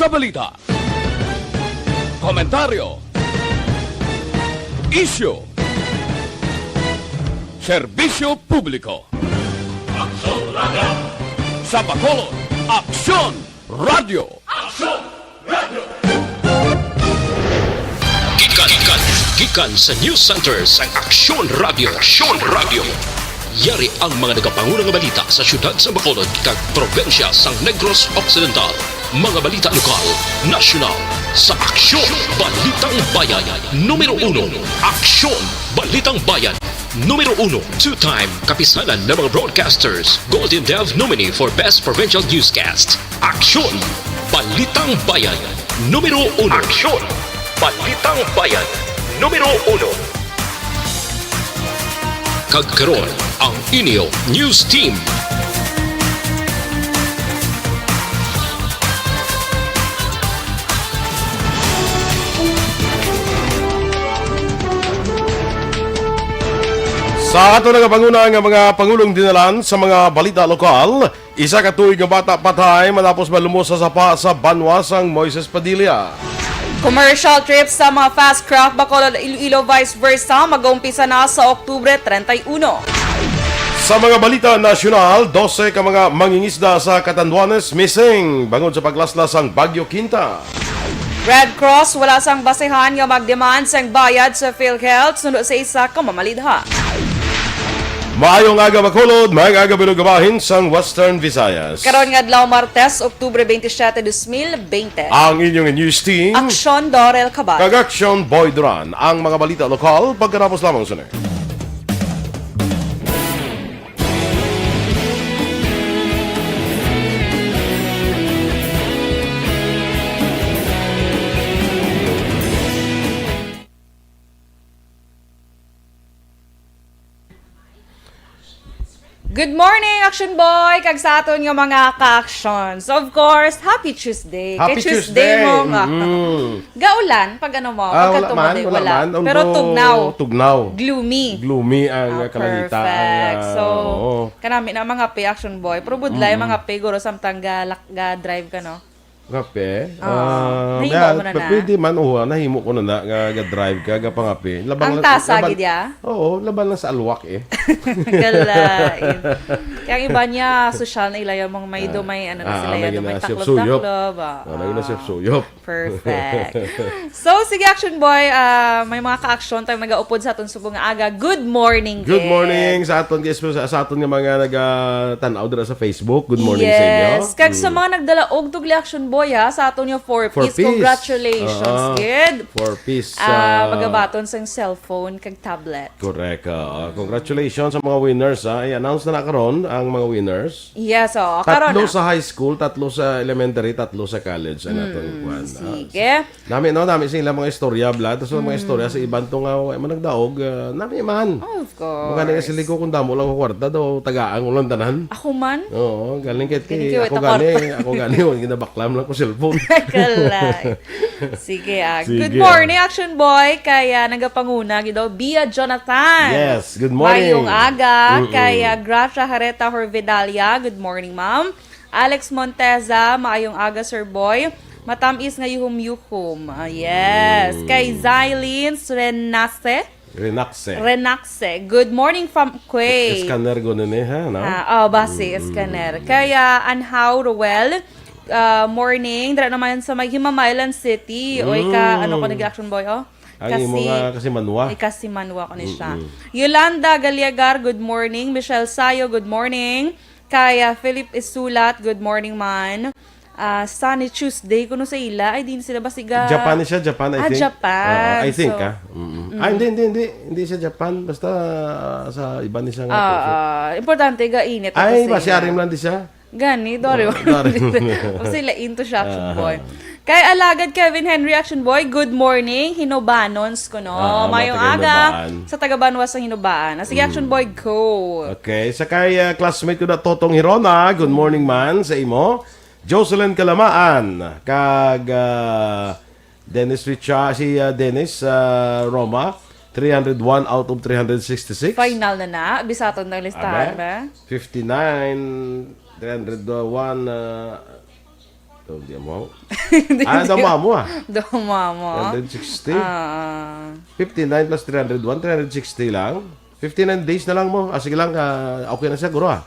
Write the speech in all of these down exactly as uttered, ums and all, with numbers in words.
Kabalita. Komentaryo. Isyu. Serbisyo publiko. Aksyon Radio. Sa Bacolod, Aksyon Radio. Aksyon Radio. Gikan, gikan, gikan sa News Center sang Aksyon Radio. Aksyon Radio. Yari ang mga nagapanguna nga balita sa siyudad sa Bacolod kag probinsya sang Negros Occidental. Mga balita lokal, nasyonal, sa Aksyon Balitang Bayan. Numero uno, Aksyon Balitang Bayan. Numero uno, two-time kapisanan ng mga broadcasters, Golden Dove nominee for Best Provincial Newscast. Aksyon Balitang Bayan. Numero uno. Aksyon Balitang Bayan. Numero uno. Kag karon, ang inyo news team. Sa ato nagapanguna nga mga pangulong dinalan sa mga balita lokal, isa ka tuig nga bata patay matapos malumos sa sapa sa banwa sang Moises Padilla. Commercial trip sa mga fast craft Bacolod, Iloilo, vice versa, mag-uumpisa na sa Oktubre treinta y uno. Sa mga balita nasyonal, dose ka mga mangingisda sa Catanduanes missing bangod sa paglaslas sang Bagyo Quinta. Red Cross wala sang basehan nga mag-demand sang bayad sa PhilHealth suno sa isa ka mamalidha. Maayong aga, Bacolod, maayong aga, Bilog, bahin sang Western Visayas. Karon nga adlaw, Martes, Oktubre twenty-seven, dos mil bente. Ang inyong news team, Aksyon Dorel Cabal. Kag Aksyon Boy Duran. Ang mga balita lokal, pagkatapos lamang sini. Good morning, Action Boy, kag sa aton nga mga ka-actions. Of course, happy Tuesday. Happy Kay Tuesday Tuesday. Mo nga. Mm. Gaulan, pag ano mo, Ah, wala pagkatuman man, eh, wala wala. Man. Pero Although, tugnaw. Tugnaw. Gloomy. Gloomy ang, Ah, ah, kalangitan, perfect. ah, So, oo. Kanami na mga pe, Action Boy. Pero budlay Mm-mm. mga pe, guro, samtang ga, ga-drive ka, no? Kape? Ah, Ah, nahimo yeah, mo na p-, na? Pwede man, oo, nahimo ko na na, nga, ga-drive ka, gapangape. Labang Ang lang, tasa, labang, gid, ya? Oo, laban lang sa alwak, eh. Kalain. Kaya ang iba niya, sosyal na ilayo, mga may Ah, do, may ano na ah, sila, may ya, do, may gina-, siyop-suyop. Taklob-taklob, ah, Ah, may gina-, ah. Siyop-suyop. Perfect. So, sige, Action Boy, ah, may mga ka-action tayong nagaupod sa aton subong nga aga. Good morning, Good Ken. morning sa aton, yes, sa, sa aton nga mga naga-tan-aw dira sa Facebook. Good morning sa inyo. Yes. Kag sa Mm. mga nagdala og tugli, Action Boy, ha, sa aton nga four Four Ps. Ps. Congratulations, Oo. Kid. Four Ps, Ah, ah, magabaton sang cellphone kag tablet. Correct. Ah, Mm. congratulations sa mga winners, ha. I-announce na na karon ang mga winners. Yes, oo. Tatlo Karon na. sa high school, tatlo sa elementary, tatlo sa college ang aton Mm, kuwan, ah. sige. Nami, no? Nami sila mga istorya, Vlad. So, mga Mm. istorya sa iban to nga, wa man nagdaog, ah, nami man. Of course. Mga nagasiling ko kung damo lang ang kwarta daw, tagaan ko lang tanan. Ako man? Oo, galing kay, Galing kay kay ako wala gani, kwarta. Ako gani, wala ginabaklam lang ko cellphone. Kalay. Sige, ah. Sige. Good morning, Action Boy. Kaya nagapanguna, gidaw, Bia Jonathan. Yes, good morning. Mayong aga. Mm-mm. Kaya Gracia Hareta Horvedalia. Good morning, ma'am. Alex Monteza, maayong aga, Sir Boy. Matamis nga yuhom-yuhom. Ah, yes. Mm. Kay Zylene Renace. Renaxe. Renaxe. Good morning from Quay. Scanner ko nun eh, ha, no? Ah, oh, basi, Mm-mm. scanner. Kay, ah, Anhaw Roel, ah, morning. Dira naman sa may Himamaylan City. Oy, ka, Mm. ano ko nag-, Action Boy, oh? Ang Kasi, imo nga kasi manwa. Ay, kasi manwa ko ni siya. Mm-mm. Yolanda Galiagar, good morning. Michelle Sayo, good morning. Kay, ah, Philip Isulat, good morning man. Ah, Sunny Tuesday kuno sa ila. Ay, din sila basi ga- Japan ni siya, Japan, I Ah, think. Japan. Oo, I think, So, ah. Mm-mm. mm. Ah, hindi, hindi, hindi. Hindi siya Japan. Basta, ah, sa iba ni siya nga Ah, person. ah, importante, ga init Ay, ito ba, sa si ila. Arim lang di siya? Gani, dari Oh, mo. dari. Kasi lain to siya, Action Aha. Boy. Kay Alagad Kevin Henry, Action Boy, good morning, Hinubanons ko, no? Ah, Mayong mga taga aga Hinubaan. sa taga Banwa sa Hinubaan. Ah, sige, Action Mm. Boy, go. Okay, sa kay, ah, classmate ko na Totong Hirona, good morning man sa imo. Jocelyn Kalamaan, kag, ah, Dennis Richa-, si, ah, Dennis, ah, Roma, three hundred one out of three hundred sixty-six. Final na na, bisaton na listahan Abe, ba? fifty-nine, three hundred one, ah, Ito, di mo. Ah, daw mo, ah. Daw mo, ah. Three hundred sixty. Ah. Fifty-nine plus three hundred one, three hundred sixty lang. Fifty-nine days na lang mo. Ah, sige lang, ah, okay na siya, guro, ah.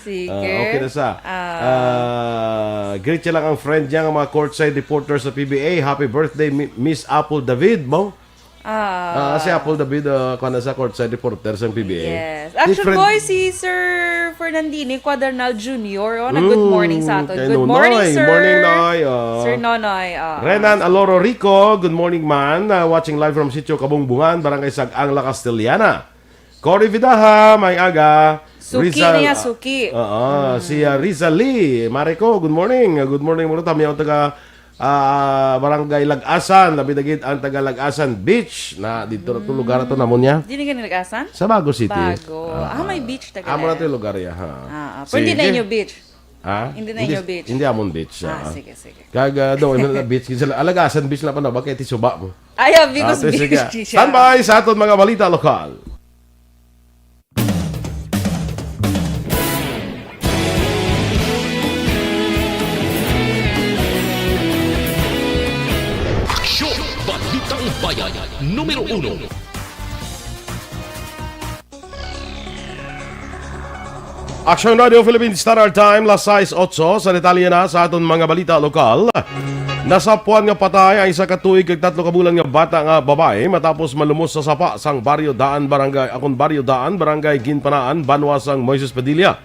Sige. Ah, okay na siya. Ah. Ah, greet siya lang ang friend niya, ang mga courtside reporters sa P B A. Happy birthday, Mi-, Miss Apple David, mo. Ah. Ah, si Apple David, ah, kuwan na sa courtside reporter sa P B A. Yes. Action Boy, si Sir Fernandini Cuadernal Junior. Oh, nag-good morning sa aton. Good morning, Nonoy. Sir. Morning, Noy. Oh. Sir Nonoy, oh. Renan Aloro Rico, good morning, man. Ah, watching live from Sitio Kabungbungan, Barangay Sag-ang, La Castellana. Cory Vidaha, may aga. Suki Rizal, niya, ah, suki. Oo, si, ah, Rizal Lee. Mare ko, good morning. Good morning, mga tamiyaw taga, ah, Barangay Lagasan. Labi na gid ang taga Lagasan Beach. Na, dito na to, lugar na to, namon niya. Di na gani Lagasan? Sa Bago City. Bago. Ah, may beach taga amo na to yung lugar, ya, ha. Ah, ah. Pero hindi na inyo beach. Ha? Hindi na inyo beach. Hindi amon beach, ah, sige, sige. Kag, ah, daw, imo na beach, kinsa la-, Alagasan Beach na pa na, bakit isuba mo? Ay, ah, Bicos Beach, sige. Standby sa aton mga balita lokal. Aksyon, Balitang Bayan, numero uno. Aksyon Radio Philippines Standard Time, las sais otso. Sa detalye na sa aton mga balita lokal, nasapuan nga patay ang isa ka tuig kag tatlo ka bulan nga bata nga babayi matapos malumos sa sapa sang Barrio Daan, Barangay, akon Barrio Daan, Barangay Ginpanaan, banwa sang Moises Padilla.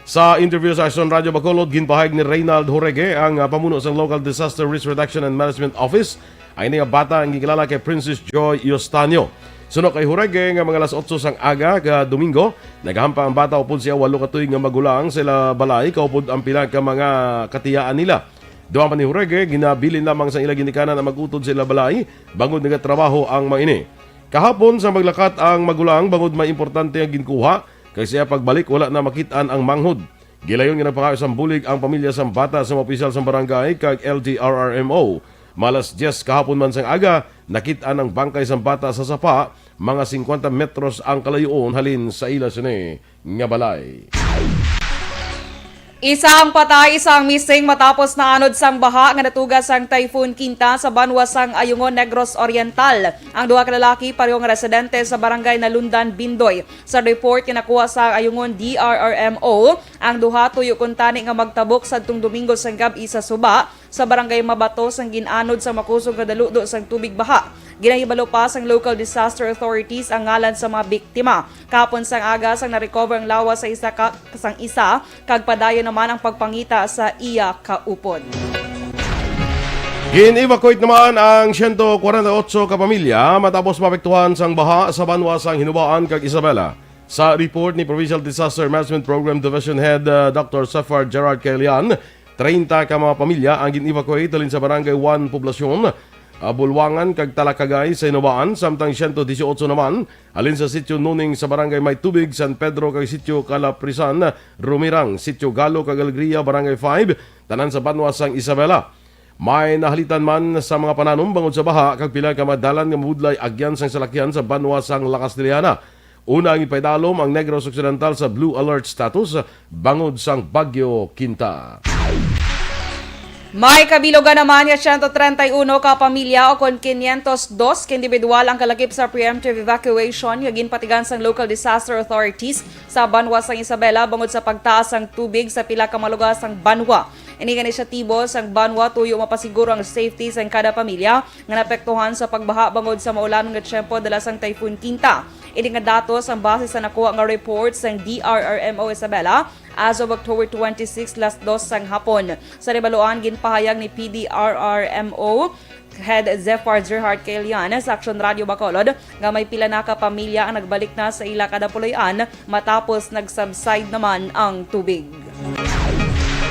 Sa interview sa Aksyon Radio Bacolod, ginpahayag ni Reynald Jorege, ang, ah, pamuno sang Local Disaster Risk Reduction and Management Office, ang ini nga bata ang ginkilala kay Princess Joy Yostanio. Suno kay Jorege nga mga alas otso sang aga ka Domingo, nagahampa ang bata upod siya walo ka tuig nga magulang sa ila balay kaupod ang pila ka mga katiyaan nila. Dugang pa ni Jorege, ginabilin lamang sa ila ginikanan ang mag-utod sa ila balay bangod nagatrabaho ang mga ini. Kahapon, sa maglakat ang magulang bangod may importante nga ginkuha, kay sa iya pagbalik, wala na makit-an ang manghod. Gilayon nga nagpakayo sang bulig ang pamilya sang bata sa mga opisyal sang barangay kag L T R R M O. Malas diyes kahapon man sang aga, nakit-an ang bangkay sang bata sa sapa, mga singkwenta metros ang kalayoon halin sa ila sini nga balay. Isa ang patay, isa ang missing matapos naanod sang baha nga natuga sang Typhoon Kinta sa banwa sang Ayungon, Negros Oriental. Ang duha ka lalaki, pareho nga residente sa barangay Nalundan, Bindoy. Sa report nga nakuha sa Ayungon D R R M O, ang duha tuyo kuntani nga magtabok sadtong Domingo sang gab-i sa suba sa barangay Mabato sang gin-anod sang makusog nga daludo sang tubig baha. Ginahibalo pa sang local disaster authorities ang ngalan sa mga biktima. Kahapon sang aga sang na-recover ang lawas sa isa ka, sang isa, kag padayon naman ang pagpangita sa iya kaupod. Gin-evacuate naman ang siyento kwarenta y otso ka pamilya matapos maapektuhan sang baha sa banwa sang Hinubaan kag Isabela. Sa report ni Provincial Disaster Management Program Division Head, uh, Doctor Safar Gerard Caelian, treinta ka mga pamilya ang gin-evacuate halin sa Barangay one Poblacion, uh, Bulwangan kag Talakagay sa Hinubaan, samtang siyento disiotso naman halin sa Sitio Nuning sa Barangay May Tubig, San Pedro kag Sitio Calaprisan, Rumirang, Sitio Galo kag Alegria, Barangay five, tanan sa banwa sang Isabela. May nahalitan man sa mga pananom bangod sa baha kag pila ka mga dalan nga mabudlay agyan sang salakyan sa banwa sang La Castellana. Una ang ipaidalom ang Negros Occidental sa blue alert status bangod sang Bagyo Kinta. May kabilogan naman nga siyento treinta y uno ka pamilya o kon quinientos dos ka individual ang kalakip sa preemptive evacuation nga ginpatigan sang local disaster authorities sa banwa sang Isabela bangod sa pagtaas sang tubig sa pila ka mga lugar sang banwa. Ini nga inisyatibo sang banwa tuyo mapasiguro ang safety sang kada pamilya nga naapektuhan sa pagbaha bangod sa maulan nga tiyempo dala sang Typhoon Kinta. Ini nga datos ang base sa nakuha nga report sang D R R M O Isabela as of October twenty-six, las dos sang hapon. Sa nahibaluan, ginpahayag ni P D R R M O Head Zephyr Gerhard Caelian sa Aksyon Radio Bacolod nga may pila na ka pamilya ang nagbalik na sa ila kada puloy-an matapos nag-subside naman ang tubig.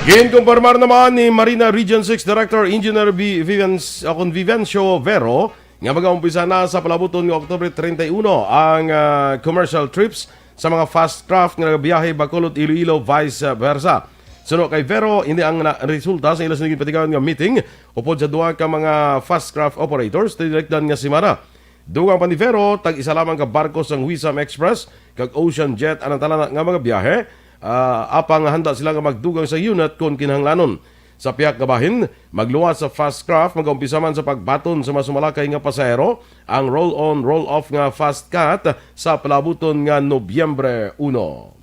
Ginkumpirmar naman ni Marina Region six Director Engineer V-, Vivenc-, akon Vivencio Vero nga mag-aumpisa na sa palabuton nga Oktubre treinta y uno ang, ah, commercial trips sa mga fast craft nga nagabiyahe Bacolod, Iloilo, vice versa. Suno kay Vero, ini ang na-, resulta sa ila sini ginpatigayon nga meeting upod sa duha ka mga fast craft operators tinigdan nga semana. Dugang pa ni Vero, tag-isa lamang ka barko sang Wisam Express kag Ocean Jet ang natalana nga mga biyahe. ah, apang handa sila nga magdugang sa unit kon kinahanglanon. Sa pihak nga bahin, magluwas sa Fastcraft, magaumpisa man sa pagbaton sa mas malakay nga pasahero ang roll-on, roll-off nga Fast Cat sa palabuton nga Nobyembre uno.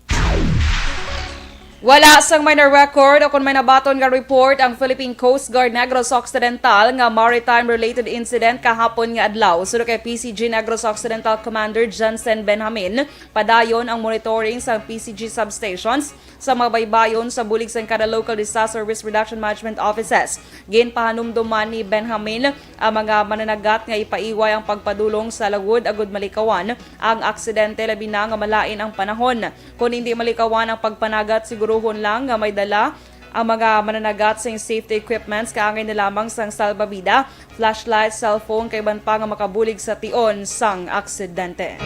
Wala sang may na-record o kon may nabaton nga report ang Philippine Coast Guard Negros Occidental nga maritime-related incident kahapon nga adlaw. Suno kay P C G Negros Occidental Commander Jensen Benjamin, padayon ang monitoring sa P C G substations sa mga baybayon sa bulig sang kada local disaster risk reduction management offices. Ginpahanumdoman ni Benjamin ang mga mananagat nga ipaiway ang pagpadulong sa lawod agud malikawan ang aksidente, labi na nga malain ang panahon. Kon hindi malikawan ang pagpanagat, siguruhon lang nga may dala ang mga mananagat sing safety equipments, kaangay na lamang sang salbabida, flashlight, cellphone, kay iban pa nga makabulig sa tion sang aksidente.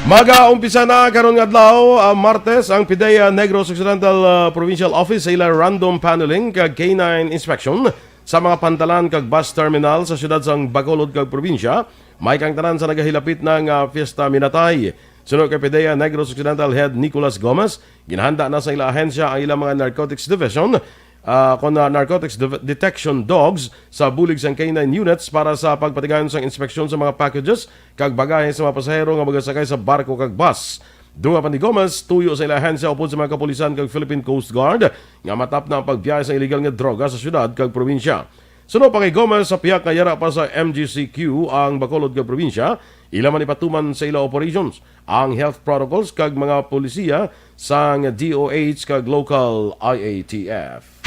Magaumpisa na karon nga adlaw, ah, Martes, ang PDEA Negros Occidental, ah, Provincial Office sa ila random paneling kag canine inspection sa mga pantalan kag bus terminal sa siyudad sang Bacolod kag probinsya. May kang tanan sa nagahilapit na nga Fiesta Minatay. Suno kay PDEA Negros Occidental Head Nicolas Gomez, ginahanda na sa ila ahensya ang ilang mga narcotics division, ah, kon, ah, narcotics Div-, detection dogs sa bulig sang canine units para sa pagpatigayon sang inspeksyon sa mga packages kag bagahe sa mga pasahero nga magasakay sa barko kag bus. Dunga pa ni Gomez, tuyo sa ila ahensya upod sa mga kapulisan kag Philippine Coast Guard nga matapna ang pagbiyahe sa iligal nga droga sa syudad kag probinsya. Suno pa kay Gomez, sa pihak nga yara pa sa M G C Q ang Bacolod kag probinsya, ila man ipatuman sa ila operations ang health protocols kag mga polisiya sang D O H kag local I A T F.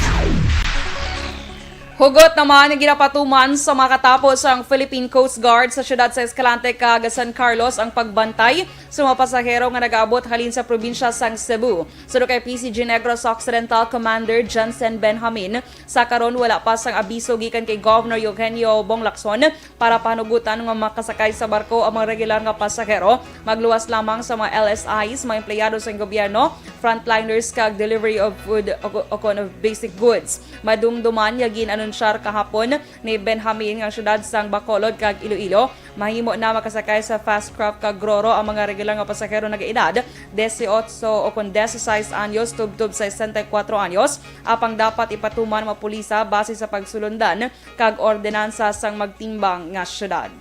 Hugot naman nga ginapatuman sa mga katapos sang Philippine Coast Guard sa siyudad sa Escalante kag San Carlos ang pagbantay sa mga pasahero nga nagaabot halin sa probinsya sang Cebu. Suno kay P C G Negros Occidental Commander Jensen Benjamin, sa karon wala pa sang abiso gikan kay Governor Eugenio Bong Lacson para panugutan nga makasakay sa barko ang mga regular nga pasahero, magluwas lamang sa mga L S Is, mga empleyado sang gobyerno, frontliners kag delivery of food o, o kon of basic goods. Madumduman nga gin-anunsyar kahapon ni Benjamin nga ang siyudad sang Bacolod kag Iloilo mahimo na makasakay sa Fastcraft kag Roro ang mga regular nga pasahero nagaedad dieciocho o kon dieciséis anyos tubtob sesenta y cuatro anyos, apang dapat ipatuman mga pulisa base sa pagsulundan kag ordinansa sang magtimbang nga siyudad.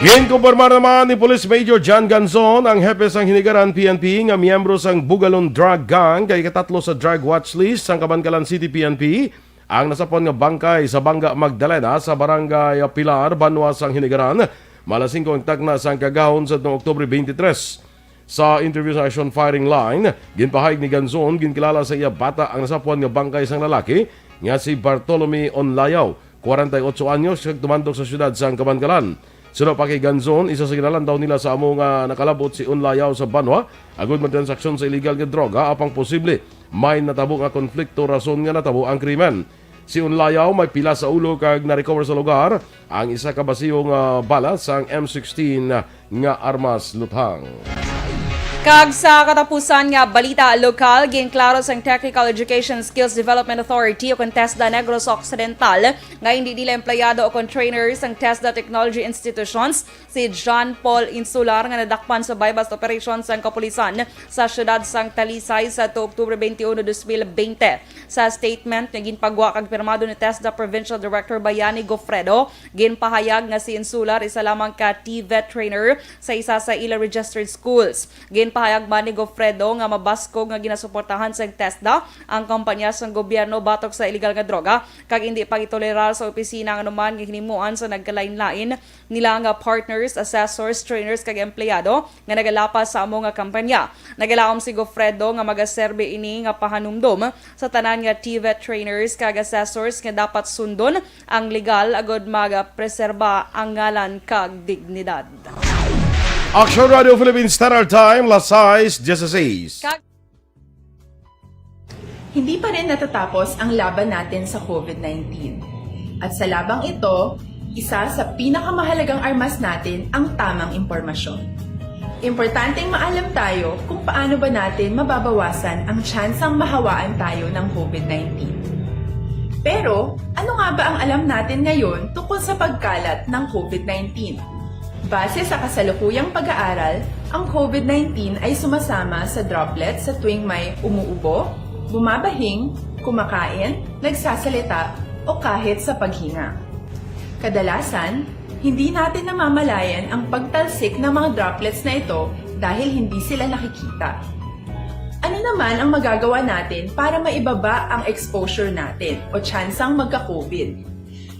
Ginkumpirmar naman ni Police Major John Ganzon, ang hepe sang Hinigaran P N P, nga miyembro sang Bugalon Drug Gang kag ikatatlo sa drug watch list sang Kabankalan City P N P, ang nasapwan nga bangkay sa Bangga Magdalena sa Barangay Pilar, banwa sang Hinigaran, alas singko ang takna sang kaagahon sa Oktubre twenty-three. Sa interview sa Action Firing Line, ginpahayag ni Ganzon, ginkilala sa iya bata ang nasapwan nga bangkay sang lalaki nga si Bartolome Onlayaw, kwarenta y otso anyos, kag tumandok sa siyudad sang Kabankalan. Suno pa kay Ganzon, isa sa ginalantaw nila sa amo nga nakalab-ot si Onlayaw sa banwa agud magtransaksyon sa iligal nga droga, apang posible may natabo nga konflikto rason nga natabo ang krimen. Si Onlayaw may pila sa ulo kag na-recover sa lugar ang isa ka basiyo nga bala sang M sixteen nga armas luthang. Kag sa katapusan nga balita lokal, ginklaro sang Technical Education Skills Development Authority o kon TESDA Negros Occidental nga indi nila empleyado o kon trainers ang TESDA Technology Institutions si John Paul Insular nga nadakpan sa buy-bust operation sang kapulisan sa siyudad sang Talisay sa Oktubre twenty-one, dos mil bente. Sa statement nga ginpagwa kag pirmado ni TESDA Provincial Director Bayani Gofredo, ginpahayag nga si Insular isa lamang ka TVET trainer sa isa sa ila registered schools. Ginpahayag man ni Gofredo nga mabaskog nga ginasuportahan sang TESDA ang kampanya sang gobyerno batok sa iligal nga droga, kag indi pagitolerar sa opisina ang anuman nga hinimuan sa nagkalainlain nila nga partners, assessors, trainers, kag empleyado nga nagalapas sa amo nga kampanya. Nagalaom si Gofredo nga magaserbi ini nga pahanumdom sa tanan nga TVET trainers kag assessors nga dapat sundon ang legal agud magapreserba ang ngalan kag dignidad. Action Radio Philippines Standard Time, las sais dieciséis. Kag- Hindi pa rin natatapos ang laban natin sa COVID nineteen. At sa labang ito, isa sa pinakamahalagang armas natin ang tamang impormasyon. Importanteng maalam tayo kung paano ba natin mababawasan ang tsansang mahawaan tayo ng COVID nineteen. Pero, ano nga ba ang alam natin ngayon tungkol sa pagkalat ng COVID nineteen? Base sa kasalukuyang pag-aaral, Ang COVID nineteen ay sumasama sa droplets sa tuwing may umuubo, bumabahing, kumakain, nagsasalita, o kahit sa paghinga. Kadalasan, hindi natin namamalayan ang pagtalsik ng mga droplets na ito dahil hindi sila nakikita. Ano naman ang magagawa natin para maibaba ang exposure natin o tsansang magka-COVID?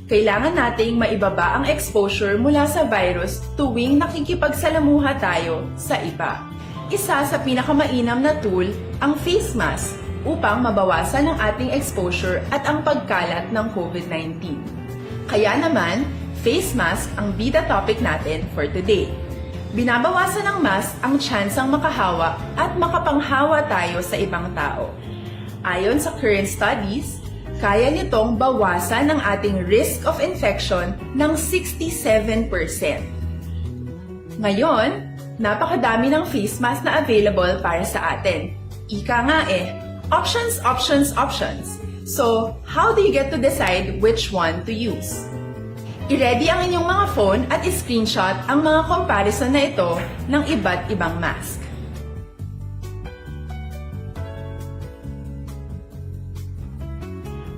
Kailangan nating maibaba ang exposure mula sa virus tuwing nakikipagsalamuha tayo sa iba. Isa sa pinakamainam na tool ang face mask upang mabawasan ang ating exposure at ang pagkalat ng COVID nineteen. Kaya naman, face mask ang bida topic natin for today. Binabawasan ng mask ang tsansang makahawa at makapanghawa tayo sa ibang tao. Ayon sa current studies, kaya nitong bawasan ang ating risk of infection ng sixty-seven percent. Ngayon, napakadami ng face mask na available para sa atin. Ika nga eh, options, options, options. So, how do you get to decide which one to use? I-ready ang inyong mga phone at i-screenshot ang mga comparison na ito ng iba't ibang mask.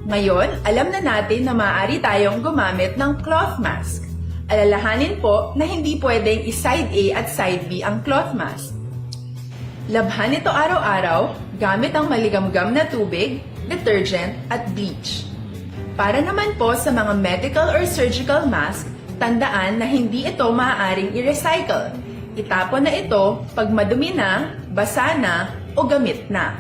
Ngayon, alam na natin na maaari tayong gumamit ng cloth mask. Alalahanin po na hindi pwedeng i-side A at side B ang cloth mask. Labhan ito araw-araw gamit ang maligamgam na tubig, detergent, at bleach. Para naman po sa mga medical or surgical mask, tandaan na hindi ito maaaring i-recycle. Itapon na ito pag madumi na, basa na, o gamit na.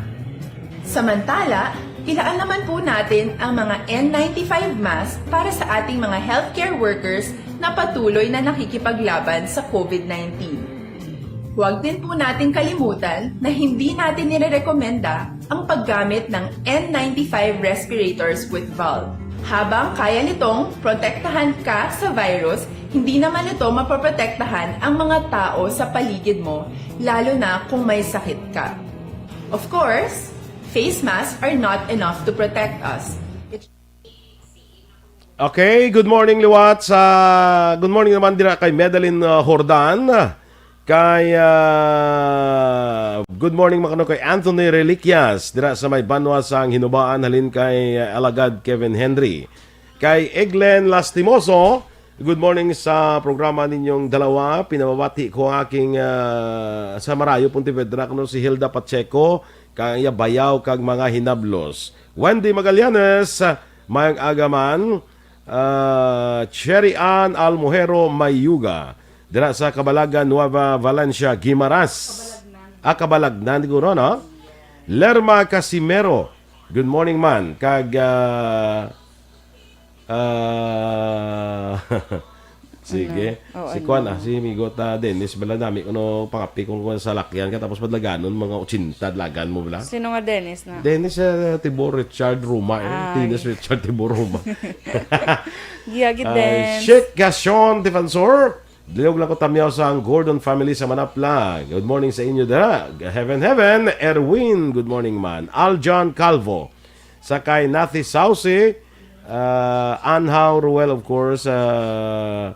Samantala, ilaan naman po natin ang mga N ninety-five mask para sa ating mga healthcare workers na patuloy na nakikipaglaban sa COVID nineteen. Huwag din po nating kalimutan na hindi natin nirerekomenda ang paggamit ng N ninety-five respirators with valve. Habang kaya nitong protektahan ka sa virus, hindi naman ito mapoprotektahan ang mga tao sa paligid mo, lalo na kung may sakit ka. Of course, face masks are not enough to protect us. Okay, good morning liwat sa good morning naman dira kay Medalyn uh, Jordan. Kay uh, good morning makano kay Anthony Reliquias dira sa may banwa sang Hinubaan halin kay uh, Alagad Kevin Henry. Kay Eglen Lastimoso, good morning sa programa ninyong dalawa. Pinamabati ko ang aking uh, sa Marayo Pontevedra kuno si Hilda Pacheco kay iya bayaw kag mga hinablos. Wendy Magallanes, mayang aga man. Uh, Cherry Ann Almojero Mayuga dira sa Kabalagan, Nueva Valencia, Guimaras. Ah, Kabalagnan siguro, no? Lerma Casimero, good morning man. Kag uh, uh, Sige. Ano? Oh, si ano? Kuan ah, si Migot uh, Dennis bala nami kuno pangapi kung kuan sa lakyan ka tapos padlaganon mga ochenta dalagan mo bala. Sino nga Dennis na? Dennis uh, Tibor Richard Roma eh. Ay. Dennis Richard Tibor Roma. Giyagid uh, Dennis. Sheikh Gaston Defensor. Diliog lang ko tamyaw sa ang Gordon family sa Manapla. Good morning sa inyo dira. Heaven, heaven. Erwin, good morning man. Aljon Calvo. Sa kay Nathy Sauce. Uh, Anhaw Ruel, of course. Uh,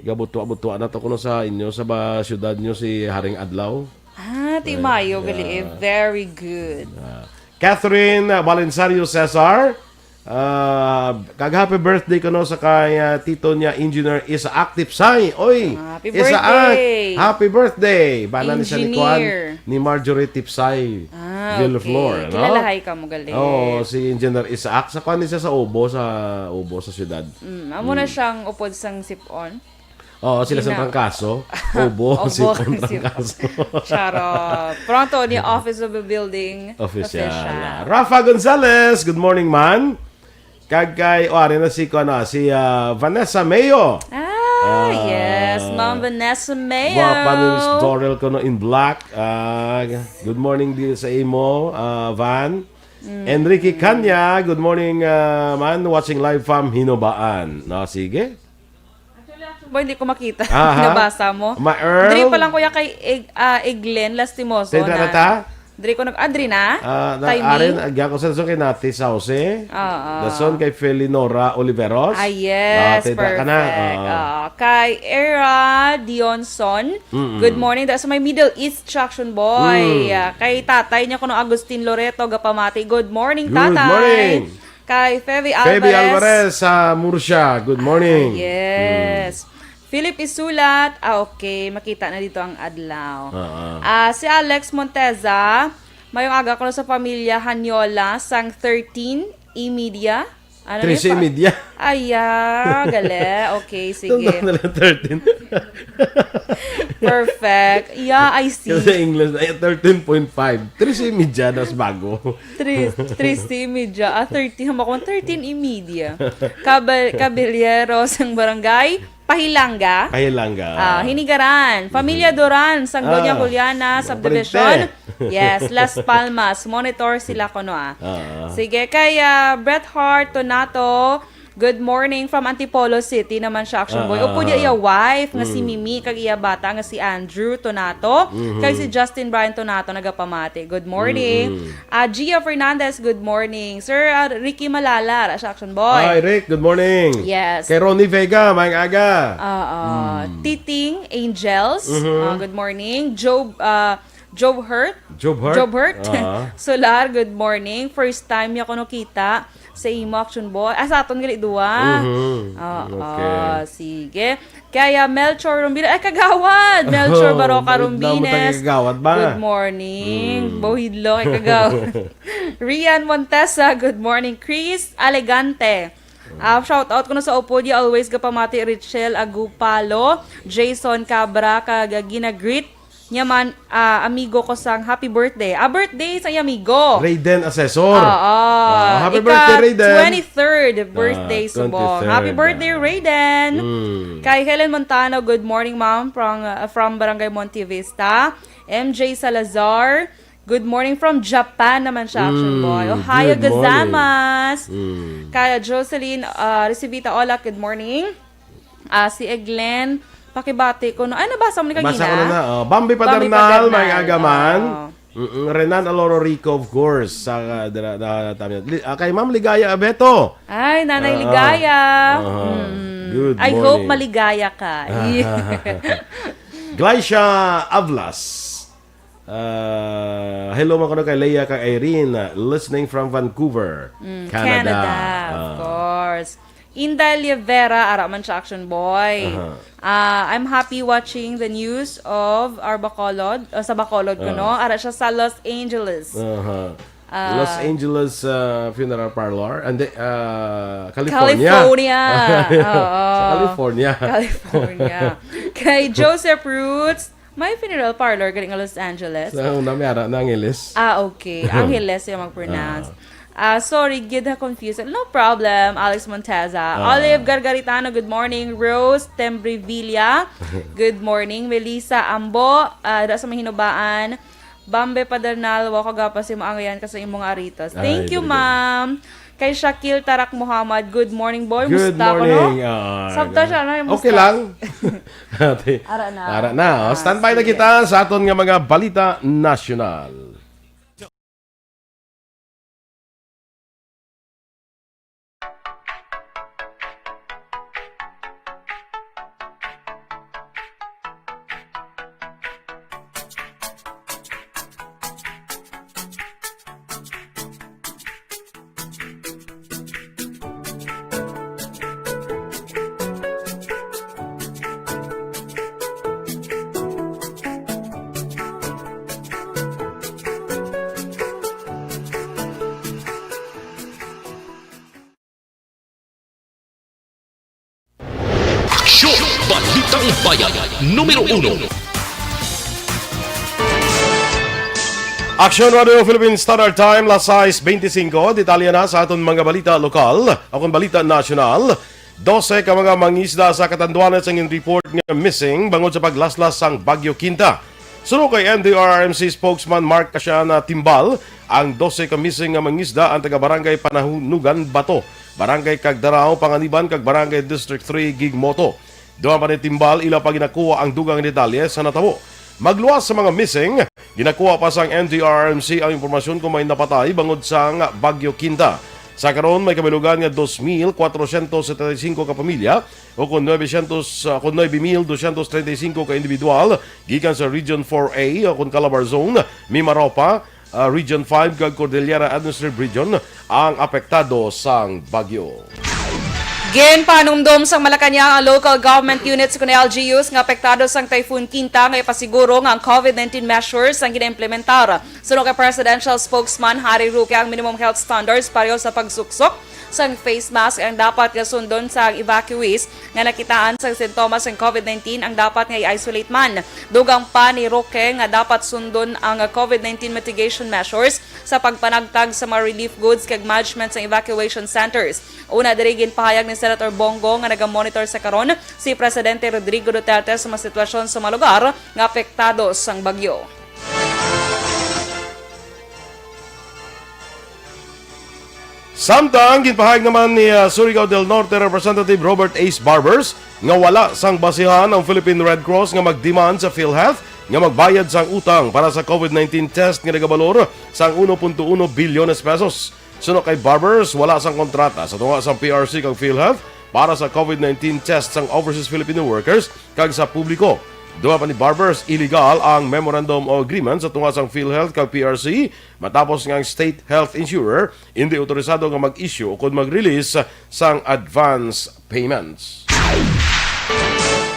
Gabutua-butua na to kuno sa inyo sa ba syudad nyo si Haring Adlaw. Ah, timayo uh, gali eh. Very good. Uh, Catherine uh, Valensario Cesar, uh, kag happy birthday kuno sa kay uh, tito niya Engineer Isaac Tipsay. Oy, happy Isaac, birthday. Happy birthday. Bana ni siya ni Kuan ni Marjorie Tipsay. Ah, Villaflor, okay. No? Kilalahay ka mo gali. Oh, si Engineer Isaac sa kuan ni siya sa Obo sa Obo sa syudad. Mm, amo na siyang upod sang sip-on. Oo, sila sa trangkaso. Obo, Obo si Trangkaso. Charot. Pronto ni Office of the Building Official. Official. Rafa Gonzalez, good morning man. Kag kay, o, ari na si, ano, si uh, Vanessa Mayo. Ah, uh, yes. Ma'am Vanessa Mayo. Guwapa ni Miss Dorel ko no in black. Uh, good morning din sa imo, uh, Van. Mm. Enrique Canya, good morning uh, man. Watching live from Hinobaan. No, sige. Boy, hindi ko makita. Aha. Nabasa mo. Ma-Earl? Diri pa lang, kuya, kay Eg, uh, Eglen Lastimoso. Tendra na ta? Diri ko nag-, ah, diri na? Ah, na, Timing? Aren, agya ko sa dason kay Nati Sauce. Oo. Dason kay Felinora Oliveros. Ah, yes, Ah, tita ka na. perfect. Oo. Oo. Kay Era Dionson, Mm-mm. good morning. Da sa may Middle East, Action Boy. Mm. Ah, kay tatay niya kuno Agustin Loreto, gapamati. Good morning, Good tatay. morning. Kay Feby Feby Alvarez. Alvarez sa Murcia. Good morning. Ah, yes. Mm. Philip Isulat. Ah, okay. Makita na dito ang adlaw. Oo. Ah, si Alex Monteza, mayong aga kuno sa pamilya Hanyola, sang thirteen y media. Ano Trece yun? y media. Aya, gali. Okay, sige. Tanda na lang thirteen. Perfect. Yeah, I see. Kasi English na, eh, thirteen point five. Trece y media, nas bago. Tres, trece y media. Ah, thirteen. Hamo ko, thirteen y media. Kabal-, Kabalyeros ang barangay. Pahilanga. Pahilanga. Ah, Hinigaran. Pamilya Mhm. Duran, sang Doña Ah, Juliana, mga Subdivision. pariente. Yes, Las Palmas. Monitor sila kuno, ah. Ah. Sige, kay, ah, Bret Hart Tonato, good morning from Antipolo City naman siya, Action Boy. Ah, Upod ah, iya ah. wife nga si Mm. Mimi, kag iya bata nga si Andrew Tonato, Mhm. kag si Justin Brian Tonato nagapamati. Good morning. Mm-mm. Ah, Gia Fernandez, good morning. Sir, ah, Ricky Malala, ra siya, Action Boy. Hi, Rick. Good morning. Yes. Kay Ronnie Vega, maayong aga. Oo. Mm. Titing Angels, Mhm. ah, good morning. Job, ah, Job Hurt. Job Hurt? Job Hurt. Ah. Solar, good morning. First time niya ko nakita sa imo, Action Boy. Ah, sa aton gali duwa. Mhm. Oo, Okay. sige. Kaya Melchor Rumbines, ay, kagawad! Melchor Oh, Baroca balik na mo Rumbines. tayo kagawad ba? Good morning. Mm. Bawidlo kay kagawad. Rian Montesa, good morning. Chris Alegante. Ah, shout out ko na sa Opod, always gapamati Richel Agupalo, Jason Cabra, kag ginagreet niya man, ah, amigo ko sang happy birthday. Ah, birthday sa iyang amigo. Raiden Asesor. Oo. Ah, happy Ika birthday, Raiden. twenty-third birthday Ah, subong. twenty-third. Happy birthday, Raiden. Mm. Kay Helen Montano, good morning, ma'am, from, uh, from Barangay Monte Vista. M J Salazar, good morning from Japan naman siya, Action Mm, Boy. Ohayo good morning. gozaimasu. Mm. Kaya Jocelyn, uh, Recivita Olak, good morning. Ah, si Eglen, pakibati ko, no? Ay, nabasa mo ni Nabasa kagina? ko na na, oh. Bambi Bambi Padernal, Padernal, may agaman. oo. Mm-mm. Renan Aloro Rico, of course. Sa, uh, dira, da, tama yun. Li-, ah, kay Ma'am Ligaya Abeto. Ay, Nanay Ah, Ligaya. ah. Mm. Good I hope morning. maligaya ka. Glycia Avlas. Ah, hello, mga kuno kay Leia kag Irene, listening from Vancouver, Mm, Canada. Canada, of Ah. course. Inday Livera, ara man siya, Action Boy. Aha. Ah, I'm happy watching the news of our Bacolod, uh, sa Bacolod ko, Ah. no? Ara siya sa Los Angeles. Aha. Ah. Los Angeles, uh, Funeral Parlor. And the, uh, California. California. Oo. Sa California. California. Kay Joseph Roots, may funeral parlor gali nga Los Angeles. Sa una, may ara na Angeles. Ah, okay. Angeles yung mag-pronounce. Ah. Ah, sorry, gid ha, confused. No problem, Alex Monteza. Ah. Olive Gargaritano, good morning. Rose Tembrevilla, good morning. Melissa Ambo, ah, da sa Mahinubaan. Bambe Padernal, wa ko gapa si maangayan ka sa imong aritos. Ay, Thank you, very good. ma'am. Kay Shakil Tarak Muhammad, good morning, boy. Good Musta ko, no? morning. Ah, Sabta siya, no? Musta? Okay lang. Ate, Ara na. ara na, oh. Ah, Standby na sige. kita sa aton nga mga balita nasyonal. Aksyon! Balitang Bayan, numero uno. Aksyon Radio Philippine Standard Time, las sais beintisinco. Detalye na sa aton mga balita lokal, akong balita nasyonal. Dose ka mga mangisda sa Catanduanes ang in-report nga missing bangod sa paglaslas sang Bagyo Quinta. Suno kay N D R R M C spokesman Mark Casiana Timbal, ang dose ka missing nga mangisda ang taga Barangay Panahunugan Bato, Barangay Cagdarao, Panganiban, kag Barangay District three, Gigmoto. Dugang pa ni Timbal, ila pa ginakuha ang dugang detalye sa natabo. Magluwas sa mga missing, Ginakuha pa sang N D R R M C ang impormasyon kung may napatay bangod sang Bagyo Quinta. Sa karon, may kabilugan nga dos mil kwatrocientos setenta y cinco ka pamilya, o kon novecientos, ah, kon nuebe mil doscientos treinta y cinco ka individual gikan sa Region four A, o kon Calabar Zone, Mimaropa, ah, Region five, kag Cordillera Administrative Region ang apektado sang bagyo. Ginpanumdom sang Malacañang ang local government units kon L G Us nga apektado sang Typhoon Quinta nga ipasiguro nga ang COVID nineteen measures ang ginaimplementar. Suno kay Presidential Spokesman Harry Roque, ang minimum health standards pareho sa pagsuksok sang face mask ang dapat nga sundon sang evacuees nga nakitaan sang sintomas sang COVID nineteen ang dapat nga i-isolate man. Dugang pa ni Roque nga dapat sundon ang COVID nineteen mitigation measures sa pagpanagtag sa mga relief goods kag management sa evacuation centers. Una diri, ginpahayag ni Senator Bong Go nga nagamonitor sa karon si Presidente Rodrigo Duterte sa mga sitwasyon sa mga lugar nga apektado sang bagyo. Samtang ginpahayag naman ni, ah, Surigao del Norte Representative Robert Ace Barbers nga wala sang basihan ang Philippine Red Cross nga mag-demand sa PhilHealth nga magbayad sang utang para sa COVID nineteen test nga nagabalor sang uno punto uno bilyones pesos. Suno kay Barbers, wala sang kontrata sa tunga sang P R C kag PhilHealth para sa COVID nineteen test sang overseas Filipino workers kag sa publiko. Dugang pa ni Barbers, illegal ang Memorandum of Agreement sa tunga sang PhilHealth kag P R C, matapos nga ang state health insurer indi autorisado nga mag-issue o kon mag-release sang advance payments.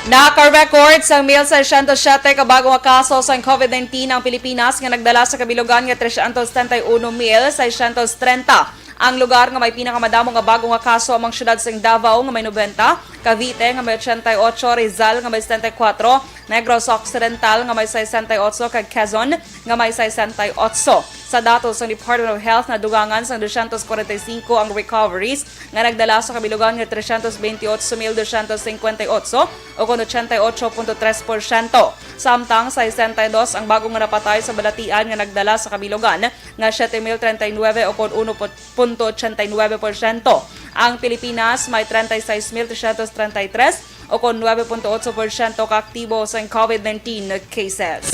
Naka-record sang mil seiscientos siete ka bago nga kaso sang COVID nineteen ang Pilipinas, nga nagdala sa kabilugan nga trescientos setenta y uno mil seiscientos treinta. Ang lugar nga may pinakamadamo nga bago nga kaso among siyudad sang Davao nga may nobenta, Cavite nga may ochenta y ocho, Rizal nga may setenta y kuwatro, Negros Occidental nga may sesenta y otso, kag Quezon nga may sesenta y otso. Sa datos sang Department of Health, nadugangan sang doscientos kwarenta y singko ang recoveries nga nagdala sa kabilugan nga trescientos veintiocho mil doscientos cincuenta y ocho, o kon ochenta y ocho punto tres porsyento. Samtang sesenta y dos ang bago nga napatay sa balatian nga nagdala sa kabilugan nga siete mil treinta y nueve, o kon uno punto ochenta y nueve porsyento. Ang Pilipinas may treinta y seis mil trescientos treinta y tres, o kon nuebe punto otso porsyento ka aktibo sang COVID nineteen cases.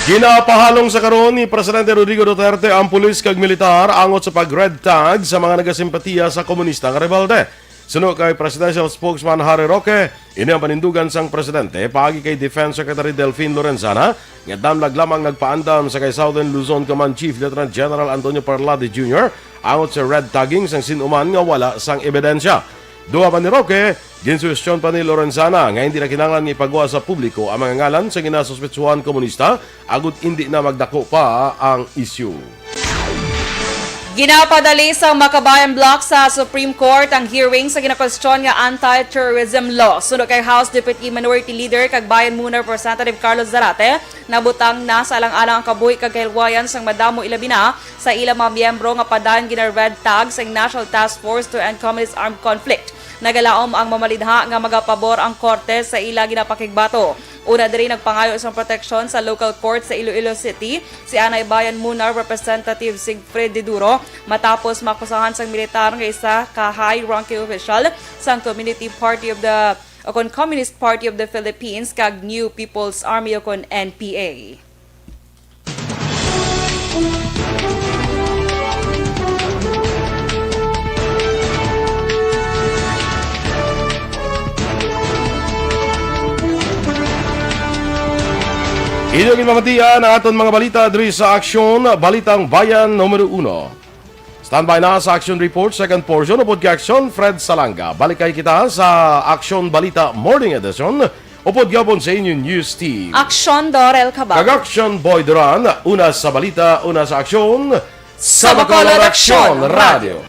Ginapahalong sa karon ni Presidente Rodrigo Duterte ang pulis kag militar angot sa pag-red tag sa mga nagasimpatiya sa komunista nga rebelde. Suno kay Presidential Spokesman Harry Roque, ini ang panindugan sang presidente paagi kay Defense Secretary Delfin Lorenzana, nga damlag lamang nagpaandam sa kay Southern Luzon Command Chief Lieutenant General Antonio Parlade Junior angot sa red tagging sang sin-o man nga wala sang ebidensya. Dugang pa ni Roque, ginsuhestyon pa ni Lorenzana nga hindi na kinahanglan nga ipagwa sa publiko ang mga ngalan sa ginasuspetsuhan komunista agud hindi na magdako pa ang isyu. Ginapadali sang Makabayan Bloc sa Supreme Court ang hearing sa ginakwestiyon nga anti-terrorism law. Suno kay House Deputy Minority Leader kag Bayan Muna Representative Carlos Zarate, nabutang na sa alang-alang ang kabuhi kag kahilwayan sang madamo, ilabi na sa ila mga miyembro nga padayon gina-red tag sang National Task Force to End Communist Armed Conflict. Nagalaom ang mamalidha nga magapabor ang korte sa ila ginapakigbato. Una diri, nagpangayo sang proteksyon sa local court sa Iloilo City si Anay Bayan Muna Representative Siegfried Diduro, matapos makusahan sang militar nga isa ka high-ranking official sang Community Party of the, o kon Communist Party of the Philippines, kag New People's Army, o kon N P A. Inyo ginpamatian ang aton mga balita diri sa Aksyon, Balitang Bayan numero uno. Standby na sa Aksyon Report, second portion, upod kay Aksyon Fred Salanga. Balik kay kita sa Aksyon Balita Morning Edition, upod gihapon sa inyo news team. Aksyon Dorel Cabal. Kag Aksyon Boy Duran, una sa balita, una sa aksyon, sa Bacolod Aksyon Radio.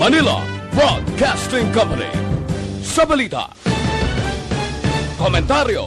Manila Broadcasting Company. Sa balita, komentaryo,